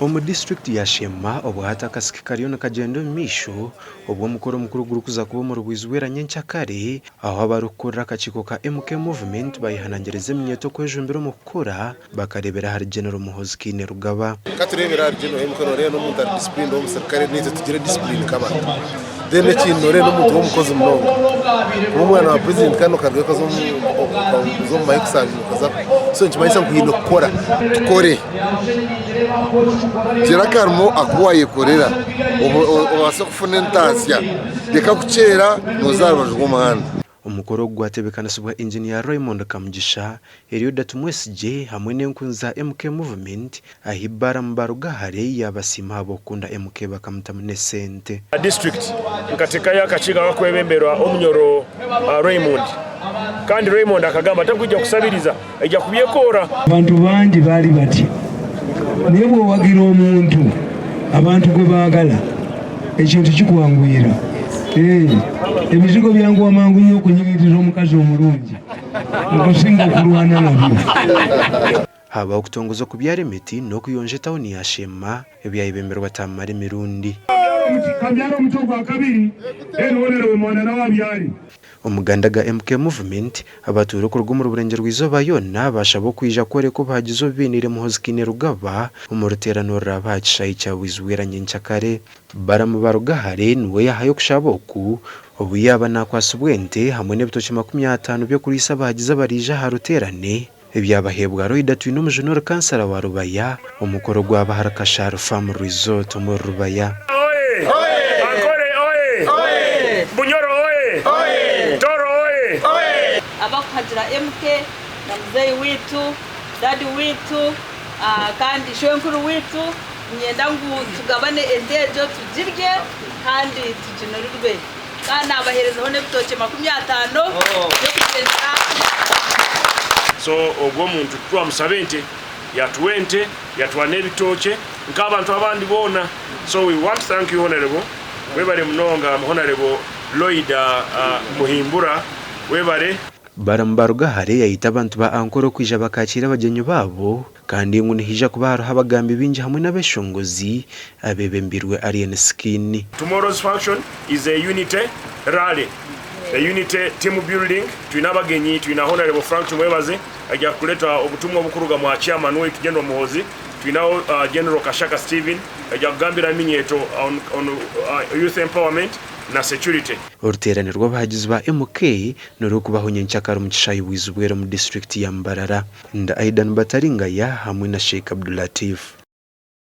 Omu disiturikiti ya Sheema, obwahati akasiki kariyo nikagyenda omu maisho obwo omukoro omukuru gurikuza kuba omuri Bwizibwera nyenkyakare ahu abarikukurira akakiiko ka MK Movement bayehanangiriza eminyeeto kwejumbira omu kukora bakareebera ahari General Muhoozi Kainerugaba. Ka tureebere ahari General MK nooreeba n'omuntu ari disciplined w'omuserukare naitwe tugire discipline nk'abantu. Then ekindi nooreeba n'omuntu w'omukozi munonga. Kuba omwana wa president kandi okarugayo okaza omu mahe kusavinga okaza so nikimanyisa ngu oine kukora. Tukore. Gira akarimo aku waayekorera obaase kufuna entaasya. Reka kukyera nooza aha rubaju rw'omuhanda. Omukoro ogu gwatebekanisibwa Engineer Raymond Kamugisha, Elioda Tumwesigye hamwe n'enkunzi za MK Movement ahi Balaam Barugahare yaabasiima ahabw'okukunda MK bakamutamu n'esente. District nkatekayo akakiiko akakwebemberwa Omunyoro Raymond kandi Raymond akagamba takwija kusabiriza aija kubyekoora. Abantu bangi bali batyo. Naye bw'owagira omuntu abantu gwe baagala, ekintu kikwanguyira. Ee, ebizigo byanguha mangu inho okunyigiriza omukazi omulungi okusinga okulwana nabyo. Habaho okutongoza okubyara emiti n'okuyonja etawuni ya Sheema ebyayebemberwa Tamale Mirundi. Omuganda ga MK Movement, abatuura okuruga omuri Burengyerwa-izooba yoona baashaba okwija kworeka obuhagizi obu bainiire Muhoozi Kainerugaba omu ruteerane oruraabe aha kishaayi kya Bwizibwera nyenkyakare. Balaam Barugahare niwe yaahayo okushaba oku obu yaaba naakwasibwa ente hamwe n'ebitookye 50 by'okuriisa abahagizi abaraije aha ruteerane ebyabaheebwa Loida Twinomujuni ori kansara wa Rubaya omukoro gwaba ahari Kashari Farm Resort omuri Rubaya. Oye! Ankole oye! Bunyoro oye! Toro oye! Abakuhagira MK na muzeeyi waitu, dadi waitu kandi ishwenkuru waitu, niinyenda ngu tugabane ente egyo tugirye kandi tuginurirwe. Kandi naabaheerezaho n'ebitookye 50 by'okugyendera. So ogwo omuntu twamusaba ente yatuwa ente yatuwa n'ebitookye nk'abantu abandi boona. So we want to thank you Honourable, webare munonga Honourable Loida Muhimbura webare. Balamu Barugahare yayeta abantu ba Ankole okwija bakakiira abagyenyi baabo kandi ngu nihaija kuba hariho abagambi baingi hamwe n'abeshongozi abebembirwe Alien Skin. Tomorrow's function is a unity rally, a unity team building, twine abagenyi, twine Honarebo Frank Tumwebaze aija kureeta obutumwa obukuruga mwa Chairman waitu General Muhoozi, twinaho General Kashaka Steven aija kugambira eminyeeto on on youth empowerment na security. Oruteerane rw'abahagizi ba MK nirurikubaho nyenkyakare omu kishaayi Bwizibwera omu disiturikiti ya Mbarara. Nda Aidan Bataringaya hamwe na Sheikh Abdulatif.